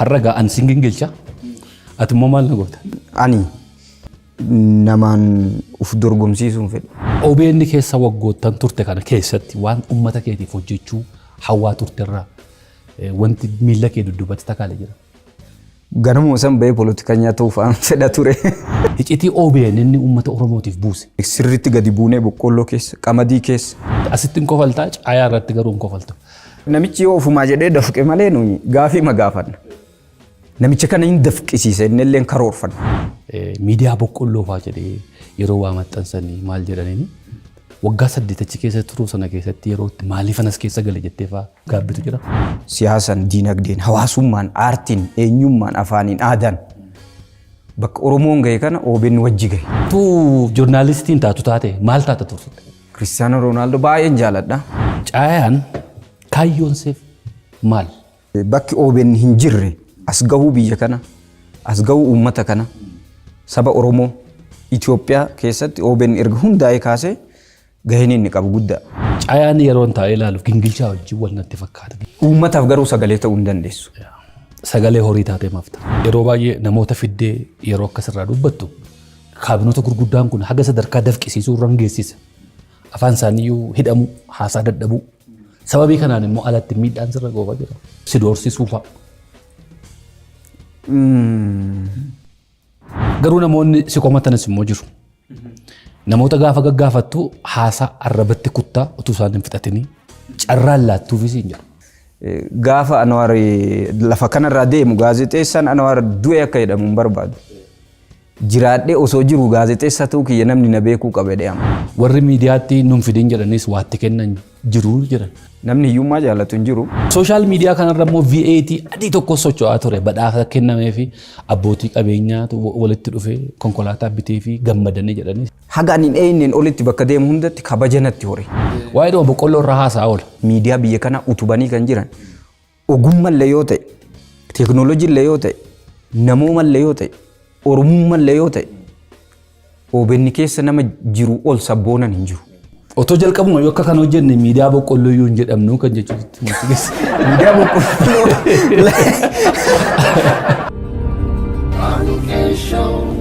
Har'a gaa an sin gingilcha. Ati immoo maal na goota? Ani namaan uf dorgomsiisuu hin fedhu. OBN keessa waggoottan turte kana keessatti waan uummata keetiif hojjechuu hawwaa turterraa wanti miilla kee dudduubatti takaale jira. Ganamuma san bahee polotikanyaa ta'uu fa'aan fedha ture. Iccitii OBN inni uummata Oromootiif buuse. Sirriitti gadi buunee boqqoolloo keessa, qamadii keessa. Asitti hin kofaltaa, caayaa irratti garuu hin kofaltu. Namichi yoo ofumaa jedhee dafqe malee nuyi gaafii ma gaafanna. Namicha kana hin dafqisiisa inni illee karoorfanna. Miidiyaa boqqolloo fa'aa jedhee yeroo waa maxxansanii maal jedhaniini waggaa 8 achi keessa turuu sana keessatti yeroo itti maaliif anas keessa gale jettee fa'aa gaabbitu jira. Siyaasan, diinagdeen, hawaasummaan, aartiin, eenyummaan, afaaniin, aadaan bakka Oromoon gahe kana OBN wajji gahe. Tu joornaalistiin taatu taate maal taata turte? Kiristiyaanoo Roonaaldoo baay'een jaaladha. Caayaan kaayyoon seef maal? Bakki OBN hin jirre as gahuu biyya kana, as gahuu uummata kana, saba Oromoo Itoophiyaa keessatti OBN erga hundaa'ee kaasee gaheen inni qabu guddaa. Caayaan yeroon taa'ee ilaalu gingilchaa wajjin wal natti fakkaata. Uummataaf garuu sagalee ta'uu hin dandeessu. Sagalee horii taatee mafta. Yeroo baay'ee namoota fiddee yeroo akkasirraa dubbattu kaabinoota gurguddaan kun haga sadarkaa dafqisiisuu irra geessisa. Afaan isaaniiyyuu hidhamu, haasaa dadhabuu. Sababii kanaan immoo alatti miidhaan sirra goofaa jira. Si doorsisuu fa'a. Garuu namoonni si komatanis immoo jiru. Namoota gaafa gaggaafattu haasaa arrabatti kuttaa utuu isaan hin fixatinii carraan laattuufis hin jiru. Gaafa Anwaar lafa kanarraa deemu gaazexeessaan Anwaar du'e akka jedhamu hin barbaadu. Jiraadhee osoo jiru gaazexeessaa ta'uu kiyya namni na beekuu qaba jedhee amana. Warri miidiyaatti nun fidin jedhanis waatti kennan jiru jedhan. Namni hiyyummaa jaalatu hin jiru. Sooshaal miidiyaa kanarra immoo VAT adii tokko socho'aa ture badhaasa kennamee fi abbootii qabeenyaatu walitti dhufee konkolaataa bitee fi gammadanii jedhanii. Haga ani hin eeyneen olitti bakka deemu hundatti kabaja natti hore. Waa'ee dhuma boqqolloo irraa haasa'aa oola. Miidiyaa biyya kanaa utubanii kan jiran ogummallee yoo ta'e, teeknooloojiillee yoo ta'e, namoomallee yoo ta'e, oromummallee yoo ta'e, OBN keessa nama jiru ol sabboonan hin jiru. Otoo jalqabuma yoo akka kan hojjenne miidiyaa boqqolloo iyyuu hin jedhamnu kan jechuutti. Miidiyaa boqqolloo. Show.